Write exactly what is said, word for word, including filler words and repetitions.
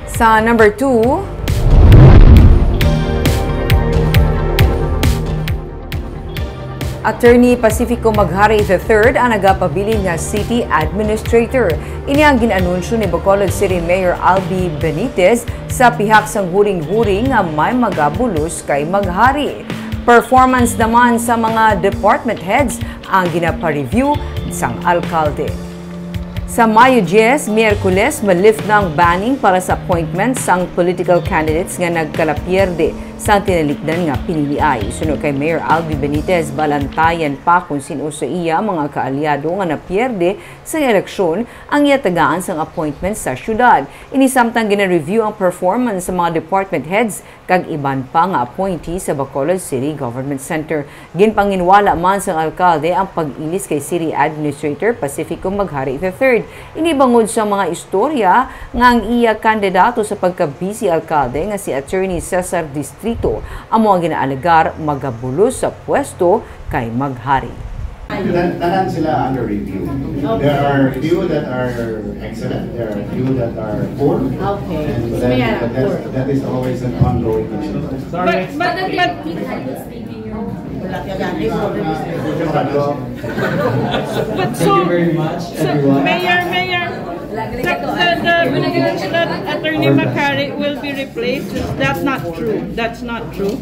Sa number two, Attorney Pacifico Maghari the third ang nagapabilin nga city administrator. Ini ang gin-anunsyo ni Bacolod City Mayor Albi Benitez sa pihak sang huring-huring nga may magabulos kay Maghari. Performance naman sa mga department heads ang ginapareview sang alkalde. Sa Mayo diyes, Miyerkules, ma-lift na ang banning para sa appointment sang political candidates nga nagkalapierde sa tinalikdan nga piniliay. Suno kay Mayor Albi Benitez, balantayan pa kung sin-o sa iya mga kaalyado nga napierde sa eleksyon ang iya tagaan sang appointment sa syudad. Ini samtang gina-review ang performance sa mga department heads kag iban pa nga appointee sa Bacolod City Government Center. Ginpanginwala man sang alkalde ang pag-ilis kay City Administrator Pacifico Maghari the third. Ini bangod sa mga istorya nga ang iya kandidato sa pagka-vice alkalde nga si Attorney Cesar Distrito amo ang ginaalegar magabulos sa pwesto kay Maghari. Tan- Tanan sila under review. There are few that are excellent, there are few that are poor. Okay. And So, that, may, uh, but that's, poor. That is always an ongoing issue. But, but, but, but so, Thank you very much, so, everyone. Mayor, Mayor, the, the, the, the Attorney Maghari will be replaced. Is that not true? That's not true.